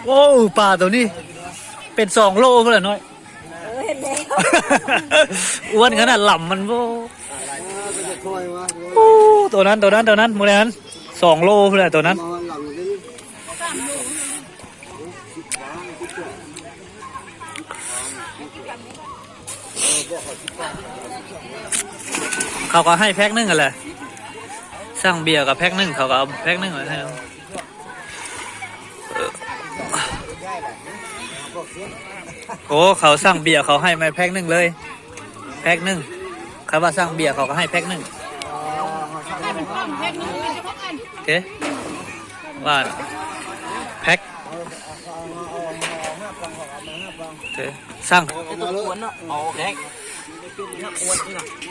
ໂອ້ ປາໂຕນີ້ເປັນສອງໂລພຸ້ນແຫຼະນ້ອຍ. ເອີ ເຫັນແລ້ວ ອ້ວນຂະໜາດ ລຳມັນ ໂອ້ ໂອ້ ໂຕນັ້ນ ໂຕນັ້ນ ໂຕນັ້ນ ໝູ່ນັ້ນ ສອງໂລພຸ້ນແຫຼະໂຕນັ້ນ. ເຂົາກໍໃຫ້ແພັກໜຶ່ງຫັ້ນແຫຼະ ສັ່ງເບຍກໍແພັກໜຶ່ງ ເຂົາກໍເອົາແພັກໜຶ່ງມາໃຫ້. ໂອ້ ເຂົາສັ່ງເບຍ ເຂົາໃຫ້ມາແພັກໜຶ່ງເລີຍ ແພັກໜຶ່ງ. ຄັນວ່າສັ່ງເບຍ ເຂົາກໍໃຫ້ແພັກໜຶ່ງ. ໂອເຄ ວ່າແພັກ ໂອເຄ ສັ່ງ.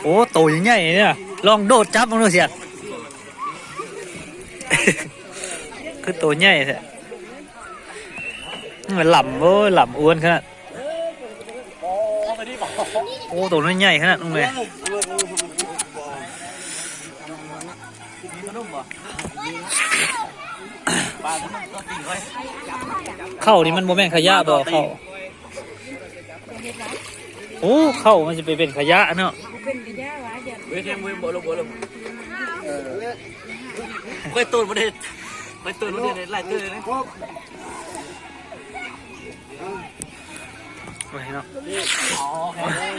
ໂອ້ ໂຕໃຫຍ່ໆ ນີ້ນະ ລອງໂດດຈັບເບິ່ງດູ ສຽນ. ຄືໂຕໃຫຍ່ແທ້ ມັນລຳ ໂອ້ຍ ລຳອ້ວນຂະໜາດ. ໂອ້ ໂຕນັ້ນໃຫຍ່ຂະໜາດນັ້ນເລີຍ. ເຂົ້ານີ້ມັນບໍ່ແມ່ນຂະຫຍະບໍ່ ເຂົ້າ? ໂອ້ ເຂົ້າມັນຊິໄປເປັນຂະຫຍະເນາະ. ເປັນຂະຫຍະຫວາ ຢ້ານ ເວີຍ ແທງເວີຍ ບໍ່ລົງ ບໍ່ລົງ. ເອີ ຂ້ອຍໂຕນບໍ່ໄດ້ ຂ້ອຍໂຕນບໍ່ໄດ້ຫຼາຍເຕີເລີຍ. ໂອ້ຍເນາະ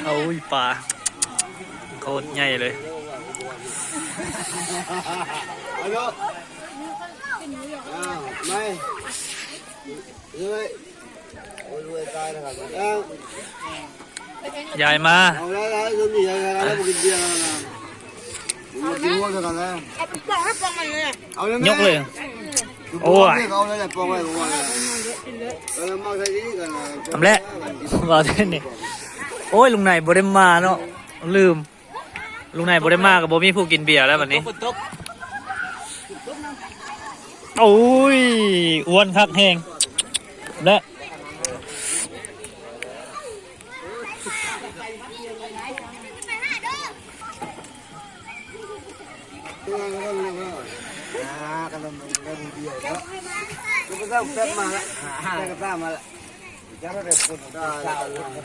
ໂອ້ຍ ປາໂຄດໃຫຍ່ເລີຍ. ຍາຍມາ ຍົກເລີຍ. ໂອ້ຍ ທຳແຫຼະ ເວົ້າແທ້ນີ້. ໂອ້ຍ ລຸງໄນບໍ່ໄດ້ມາເນາະ ລືມ. ລຸງໄນບໍ່ໄດ້ມາກໍບໍ່ມີຜູ້ກິນເບຍແລ້ວບັດນີ້. ໂອ້ຍ ອ້ວນຄັກແຮງແຫຼະ. ມາລະ.